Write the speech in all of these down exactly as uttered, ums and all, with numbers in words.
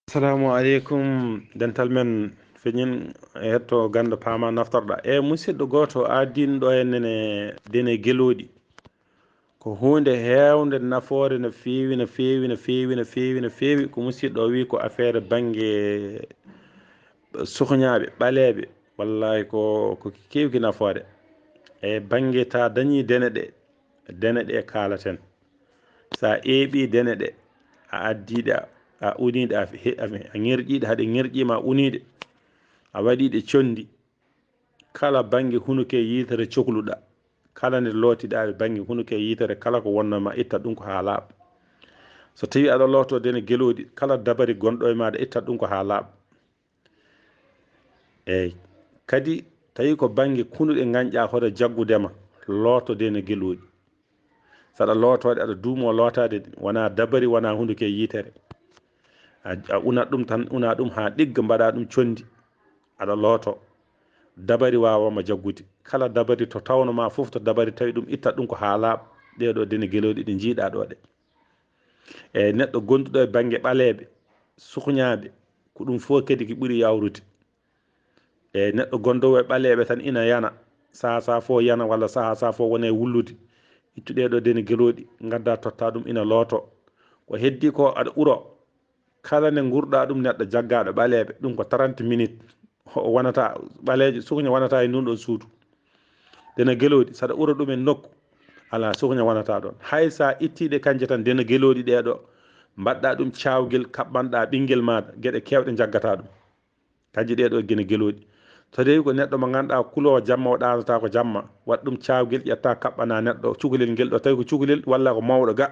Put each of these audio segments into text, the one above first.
Assalamu aleykum, dental men feñin, hetto ganda paama naftorɗa. E musidɗo gooto addin ɗo en nene dene gelooɗi. Ko huunde heewnde nafoore no feewi, no feewi, no feewi, no feewi, no feewi. Ko musidɗo o wi ko affaire bannge suhñaaɓe, ɓaleeɓe. Wallahi ko, ko keewki nafoore. E bannge ta dañi dene ɗe, dene ɗe kaalaten. Sa eeɓi dene ɗe, a addiɗa, a uniɗa, a fe-, a fe-, a ŋerƴiɗa, haɗe ŋerƴima uniɗe. A waɗiɗe condi. Kala bannge hunuke yitere cokluɗa. Kala nde lootiɗa e bannge hunuke yitere, kala ko wonno ma, itta ɗum ko haa laaɓa. So tawi aɗa looto dene gelooɗi, kala dabari gonɗo e maɗa, itta ɗum ko haa laaɓa. Eyyi. Kadi tawi ko bannge kunuɗe gañƴa hoto jaggudema, looto dene gelooɗi. Saɗa lootoɗe, aɗa duumo lootaade ɗe, wona dabari, wona hunduke yitere. A, a unat ɗum tan, una ɗum haa ɗigga, mbaɗa ɗum condi, aɗa looto. Dabari waawama jaggude. Kala dabari to tawno ma fof, to dabari tawi ɗum, itta ɗum ko haa laaɓa. Ɗeɗo dene gelooɗi ɗe njiiɗa ɗo ɗe. E neɗɗo gonduɗo e bannge ɓaleeɓe, suhñaaɓe, ko ɗum fof kadi ki ɓuri yawrude. E neɗɗo gondowo e ɓaleeɓe tan ina yana, saha saha fof yana, walla saha saha fof wona e wullude. Ittu ɗeɗo dene gelooɗi, ngadda totta ɗum ina looto. Ko heddi ko aɗa uro, kala nde ngurɗa ɗum neɗɗo jaggaɗo ɓaleeɓe, ɗum ko trente minutes. O wonata ɓaleejo, suhña wonata e ndun ɗon suudu. Dene gelooɗi, saɗa ura ɗum e nokku, ala, suhña wonata ɗon. Hay sa ittiɗe kanje tan, dene gelooɗi ɗeɗo, mbaɗɗa ɗum cawgel, kaɓɓanɗa ɓinngel maɗa, geɗe kewɗe jaggata ɗum. Kanje ɗeɗo gene gelooɗi. So tawi ko neɗɗo mo ngannduɗa kulowo jamma, o ɗaanata ko jamma, waɗ ɗum cawgel, ƴetta kaɓɓana neɗɗo cukalel ngel ɗo, tawi ko cukalel walla ko mawɗo ga.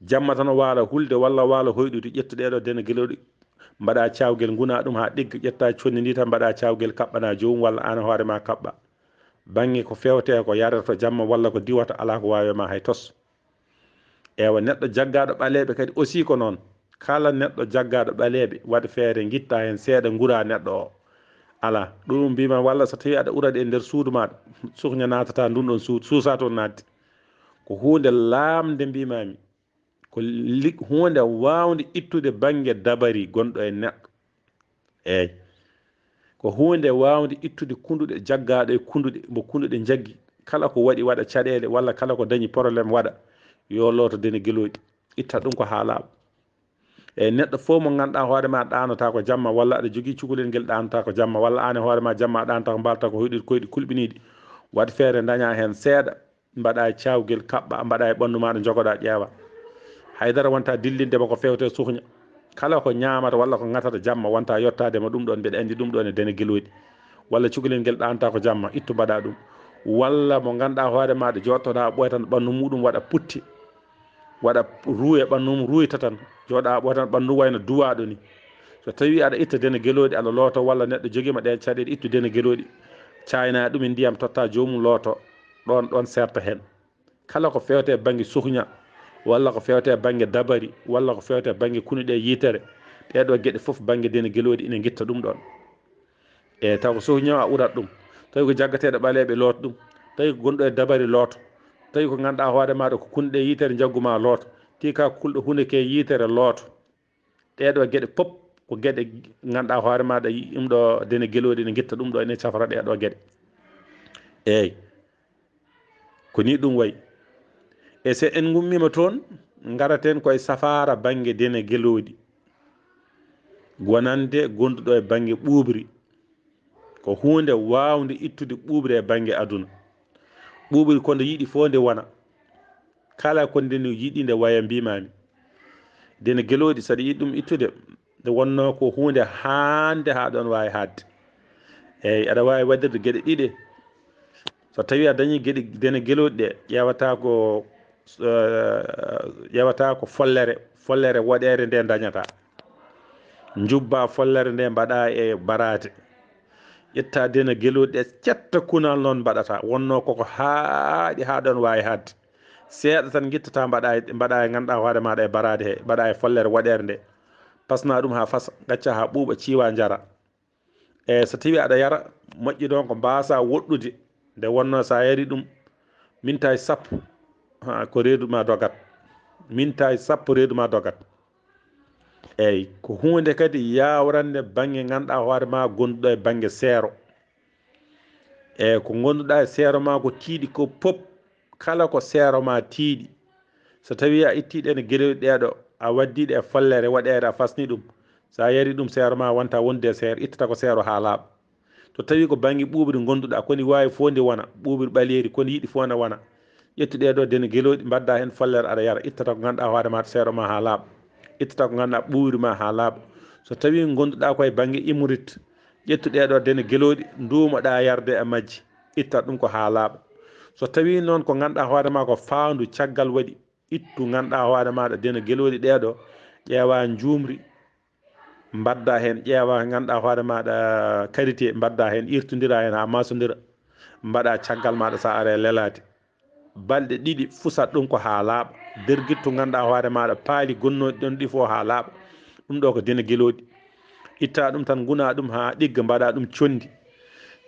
Jamma tan o waala hulde walla waala hoyɗude, ƴetta ɗeɗo dene gelooɗi, mbaɗa cawgel, nguna ɗum haa ɗigga, ƴetta condi ndi tan, mbaɗa cawgel, kaɓɓana joomum walla an hoore ma kaɓɓa. Bannge ko fewte ko yarata to jamma walla ko diwata, ala ko waawi ma hay tos. Ewa, neɗɗo jaggaɗo ɓaleeɓe kadi aussi ko noon. Kala neɗɗo jaggaɗo ɓaleeɓe, waɗ feere, ngitta heen seeɗa, ngura neɗɗo o. Ala, ɗum mbima walla so tawi aɗa ura ɗe e nder suudu maɗa, suhña naatata ndun ɗon suudu, suusa toon naatde. Ko huunde laamde mbimami. Ko li-, huunde waawde ittude bannge dabari gonɗo e neɗɗo. Eey. Ko huunde waawde ittude kunduɗe jaggaaɗo e kunduɗe, mbo kunduɗe njaggi. Kala ko waɗi waɗa caɗeele, walla kala ko dañi problème waɗa, yo looto dene gelooɗi. Itta ɗum ko haa laaɓa. Eey, neɗɗo fof mo ngannduɗaa hoore ma ɗaanata ko jamma, walla aɗa jogii cukalel ngel ɗaanata ko jamma, walla aan e hoore ma jamma a ɗaanata ko mbalta ko hoyɗi koyɗi kulɓiniiɗi. Waɗ feere daña heen seeɗa. Mbaɗa e cawgel, kaɓɓa, mbaɗa e ɓanndu maɗa, jogoɗa, ƴeewa. Haydara wonta dillinde ma ko fewte suhña. Kala ko ñaamata walla ko ŋatata jamma wonta yottaade ma ɗum ɗon, mbeɗa anndi ɗum ɗon e dene gelooɗi. Walla cukalel ngel ɗaanta ko jamma, ittu mbaɗa ɗum. Walla mo ngannduɗaa hoore maɗa jooɗtoɗa ɓooya tan ɓanndu muɗum waɗa putte. Waɗa ruuye ɓanndu mum, ruuyta tan. Jooɗa ɓooya tan ɓanndu wayno duwaaɗo ni. So tawi aɗa itta dene gelooɗi, aɗa looto walla neɗɗo jogiima ɗeen caɗeele, ittu dene gelooɗi. Caayna ɗum e ndiyam, totta joomum looto. Ɗoon, ɗoon seerta heen. Kala ko fewte bannge suhña, walla ko fewte bannge dabari, walla ko fewte bannge kunuɗe yitere, ɗeɗo geɗe fof bannge dene gelooɗi ina ngitta ɗum ɗoon. E taw ko suhña a urat ɗum, tawi ko jaggateɗo ɓaleeɓe loot ɗum, tawi ko gonɗo e dabari looto, tawi ko ngannduɗaa hoore maɗa ko kunuɗe yitere njaggu ma looto, tii ka kulɗo hunde ke yitere looto. Ɗeɗo geɗe pop ko geɗe ngannduɗaa hoore maɗa yi-, ɗum ɗo dene gelooɗi ne ngitta ɗum ɗo ene cafra ɗeɗo geɗe. Eey. Ko ni ɗum wayi. E so en ngummiima toon, ngaraten koye safaara bannge dene gelooɗi. Wonande gonduɗo e bannge ɓuuɓri. Ko huunde waawnde ittude ɓuuɓri e bannge aduna. Ɓuuɓri ko nde yiɗi fof nde wona. Kala ko nde no yiɗi nde waya mbimami. Dene gelooɗi, saɗa yiɗi ɗum ittude, nde wonno ko huunde haande haa ɗoon waawi haadde. Eey, aɗa waawi waɗirde geɗe ɗiɗe. So tawi a dañi geɗe, dene gelooɗi ɗe, ƴeewata ko, eh, ƴeewata ko follere, follere woɗeere nde dañata. Njubba follere nde mbaɗa e baraade. Ƴetta dene gelooɗi ɗe, cetta kunal noon mbaɗata. Wonno koko haaɗi haa ɗoon waawi haadde. Seeɗa tan ngittata mbaɗa e, mbaɗa e ngannduɗaa hoore maɗa e baraade he, mbaɗa e follere woɗeere nde. Pasna ɗum haa fasa, ngacca haa ɓuuɓa, ciiwa, njara. E so tawi aɗa yara, moƴƴi ɗoon ko mbaasa woɗɗude. Nde wonno so a yari ɗum, mintaji sappo, ha, ko reedu ma dogat. Mintaji sappo reedu ma dogat. Eyyi, ko huunde kadi yaawrande bannge ngannduɗaa hoore ma gonduɗo e bannge seero. E ko gonduɗaa e seero ma ko tiiɗi ko pop, kala ko seero ma tiiɗi. So tawii a ittii ɗeen gelooɗi ɗeeɗo, a waddii ɗe e follere waɗeere, a fasni ɗum. So a yari ɗum seero ma wonta wonde e seero, ittata ko seero haa laaɓa. So tawii ko bannge ɓuuɓri gonduɗaa, koni waawi fof ndi wona, ɓuuɓri ɓaleeri, koni yiɗi fof ne wona. Ƴettu ɗee ɗoo dene gelooɗi, mbaɗda heen follere aɗa yara, ittata ko ngannduɗaa hoore ma seero ma haa laaɓa. Ittata ko ngannduɗaa ɓuuɓri ma haa laaɓa. So tawii gonduɗaa koye bannge imurit, ƴettu ɗee ɗoo dene gelooɗi, nduumoɗaa yarde e majji, itta ɗum ko haa laaɓa. So tawii noon ko ngannduɗaa hoore ma ko faandu caggal waɗi, ittu ngannduɗaa hoore maaɗa dene gelooɗi ɗee ɗoo, ƴeewa njuumri, mbadda heen, ƴeewa ngannduɗaa hoore maaɗa karité, mbadda heen, irtondira heen haa masondira, mbaɗa caggal maaɗa, so a aree lelaade. Balɗe ɗiɗi, fusat ɗum ko haa laaɓa. Dergittu ngannduɗaa hoore maaɗa paali gonnooɗi ɗoon ɗi fof haa laaɓa. Ɗum ɗoo ko dene gelooɗi. Itta ɗum tan, nguna ɗum haa ɗigga, mbaɗa ɗum conndi.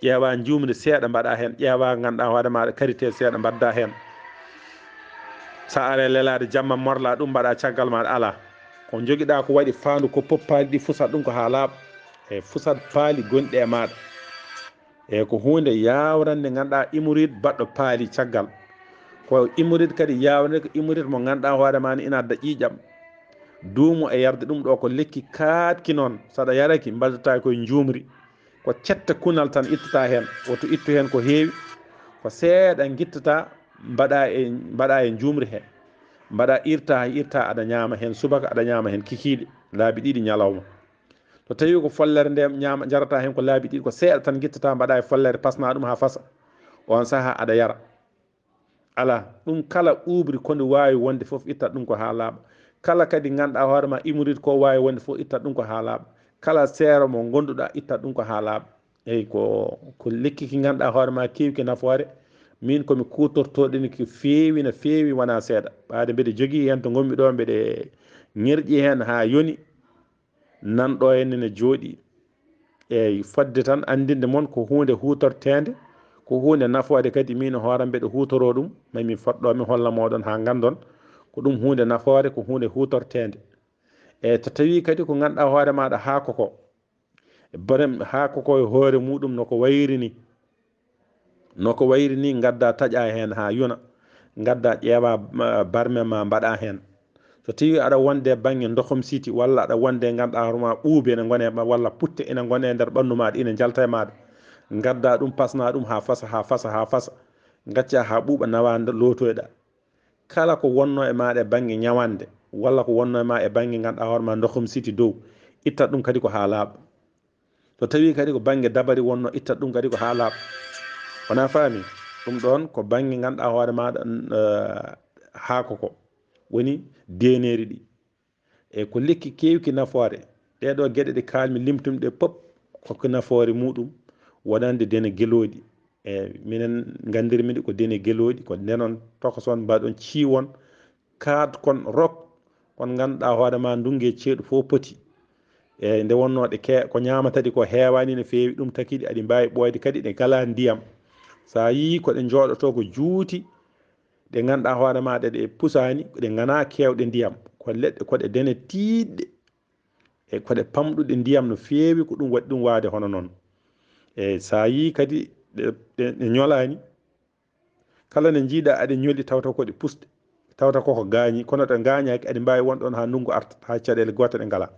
Ƴeewa njuumri seeɗa, mbaɗa heen. Ƴeewa ngannduɗaa hoore maaɗa karité seeɗa, mbadda heen. So a aree lelaade jamma, morla ɗum, mbaɗa caggal maaɗa, alaa. Ko njogiɗaa ko waɗi faandu ko pop paali ɗi, fusat ɗum ko haa laaɓa. E fusat paali gonɗi e maaɗa. E ko huunde yaawrande ngannduɗaa imurit baɗɗo paali caggal. Ko imurit kadi yaawrande ko imurit mo ngannduɗaa hoore ma ne ina adda ƴiiƴam. Duumo e yarde ɗum ɗoo ko lekki kaaɗki noon. So aɗa yaraki, mbaɗata koye njuumri. Ko cetta kunal tan ittata heen. Woto ittu heen ko heewi. Ko seeɗa ngittata, mbaɗa e, mbaɗa e njuumri he. Mbaɗa irta, irta aɗa ñaama heen subaka, aɗa ñaama heen kikiiɗe. Laabi ɗiɗi ñalawma. So tawii ko follere nde ñaama, njarata heen ko laabi ɗiɗi, ko seeɗa tan ngittata, mbaɗa e follere, pasna ɗum haa fasa. Oon sahaa aɗa yara. Alaa, ɗum kala ɓuuɓri ko ndi waawi wonde fof, itta ɗum ko haa laaɓa. Kala kadi ngannduɗaa hoore ma imurit ko waawi wonde fof, itta ɗum ko haa laaɓa. Kala seero mo ngonnduɗaa, itta ɗum ko haa laaɓa. Eyi, ko, ko lekki ki ngannduɗaa hoore ma keewki nafoore. Min ko mi kuutortooɗo ni ko feewi, no feewi, wonaa seeɗa. Ɓaade mbeɗe jogii heen to ngonmi ɗo, mbeɗe ŋerƴi heen haa yoni. Nan ɗo henne ne jooɗi. Eyyi, fodde tan anndinde mon ko huunde huutorteende, ko huunde nafoore kadi, min e hooram mbeɗa huutoroo ɗum, ma mi fodɗo mi holla mooɗon haa nganndon ko ɗum huunde nafoore, ko huunde huutorteende. Eyyi, so tawii kadi ko ngannduɗaa hoore maaɗa haako ko, barem-, haako ko e hoore muuɗum no ko wayri ni, no ko wayri ni, ngadda taƴa heen haa yona, ngadda ƴeewa, ah, barme ma mbaɗa heen. So tawii aɗa wonde bannge ndokhom siti, walla aɗa wonde ngannduɗaa hoore ma ɓuuɓe ene ngone ma, walla putte ene ngone nder ɓanndu maaɗa, ene njalta e maaɗa, ngadda ɗum, pasna ɗum haa fasa, haa fasa, haa fasa, ngacca haa ɓuuɓa, nawa nde lootoyɗa. Kala ko wonno e maaɗa e bannge ñawande, walla ko wonno e ma e bannge ngannduɗaa hoore ma ndokhom siti dow, itta ɗum kadi ko haa laaɓa. So tawii kadi ko bannge dabari wonno, itta ɗum kadi ko haa laaɓa. Wona faami? Ɗum ɗoon ko bannge ngannduɗaa hoore maaɗa, eh, haako ko woni deeneeri ɗi. E ko lekki keewki nafoore. Ɗee ɗoo geɗe ɗe kaalmi limtum ɗe pop, ko ko nafoore muuɗum wonande dene gelooɗi. E minen nganndirmi ɗe ko dene gelooɗi, ko ndenon tokoson, mbaɗon ciwon, kaaɗkon rok, kon ngannduɗaa hoore ma ndungu e ceeɗu fof poti. E nde wonnoo ɗe ke-, ko ñaamata ɗi ko heewaani no feewi, ɗum taki ɗi aɗi mbaawi ɓooyde kadi ɗe ngalaa ndiyam. So a yii ko ɗe njooɗotoo ko juuti, ɗe ngannduɗaa hoore maaɗa ɗe pusaani, ɗe nganaa keewɗe ndiyam. Ko leɗɗe, ko ɗe dene tiiɗɗe, e ko ɗe pamɗuɗe ndiyam no feewi, ko ɗum waɗi ɗum waade hono noon. E so a yii kadi ɗe, ɗe, ɗe ñolaani, kala nde njiiɗaa aɗe ñoli, tawta ko ɗe pusɗe, tawta ko ko gaañi, kono ɗe ngaañaaki, aɗi mbaawi won ɗoon haa ndunngu arta, haa caɗeele goote ɗe ngalaa.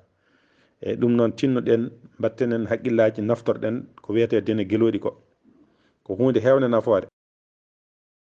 E ɗum noon, tinnoɗen, mbatten en haqqillaaji, naftorɗen ko wiyetee dene gelooɗi ko. Ko huunde heewnde nafoore.